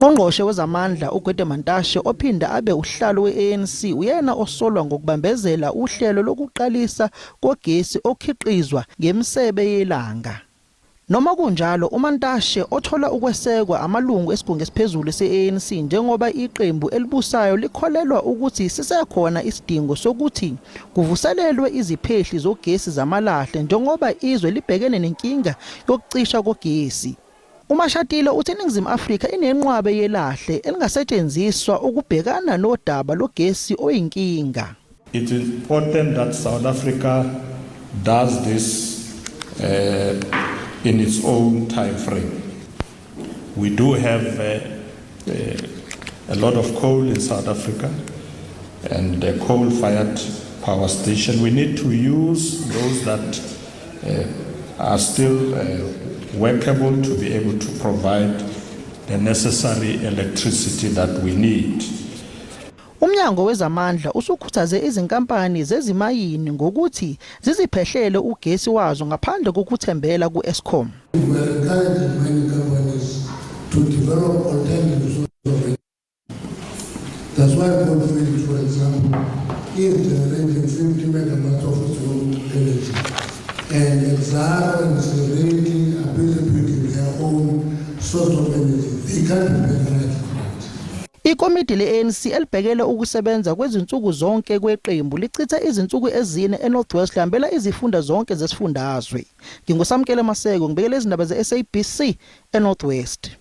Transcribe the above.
Ungqongqoshe wezamandla uGwede Mantashe ophinda abe usihlalo we-ANC uyena osolwa ngokubambezela uhlelo lokuqalisa kogesi okhiqizwa ngemisebe yelanga. Noma kunjalo, uMantashe othola ukwesekwa amalungu esigungu esiphezulu se-ANC njengoba iqembu elibusayo likholelwa ukuthi sisekhona isidingo sokuthi kuvuselelwe iziphehli zogesi zamalahle njengoba izwe libhekene nenkinga yokucisha kogesi. UMashatile uthi iNingizimu Afrika inenqwabe yelahle elingasetshenziswa ukubhekana nodaba logesi oyinkinga. It's important that South Africa does this in its own time frame. We do have a lot of coal in South Africa and a coal-fired power station. We need to use those that are still workable to be able to provide the necessary electricity that we need. Umnyango wezamandla usukhuthaze izinkampani zezimayini ngokuthi ziziphehlele ugesi wazo ngaphandle kokuthembela ku-Eskom. We are encouraging mining companies to develop alternative sources of energy. That's why Gold Fields, for example, is generating 50 megawatts of its own energy. And Exxaro and Seriti are busy building their own source of energy. They can't be penalized for that. Ikomidi le-ANC elibhekele ukusebenza kwezinsuku zonke kweqembu lichitha izinsuku ezine eNorth West lihambela izifunda zonke zesifundazwe. NginguSamkele Maseko ngibekele izindaba ze-SABC eNorth West.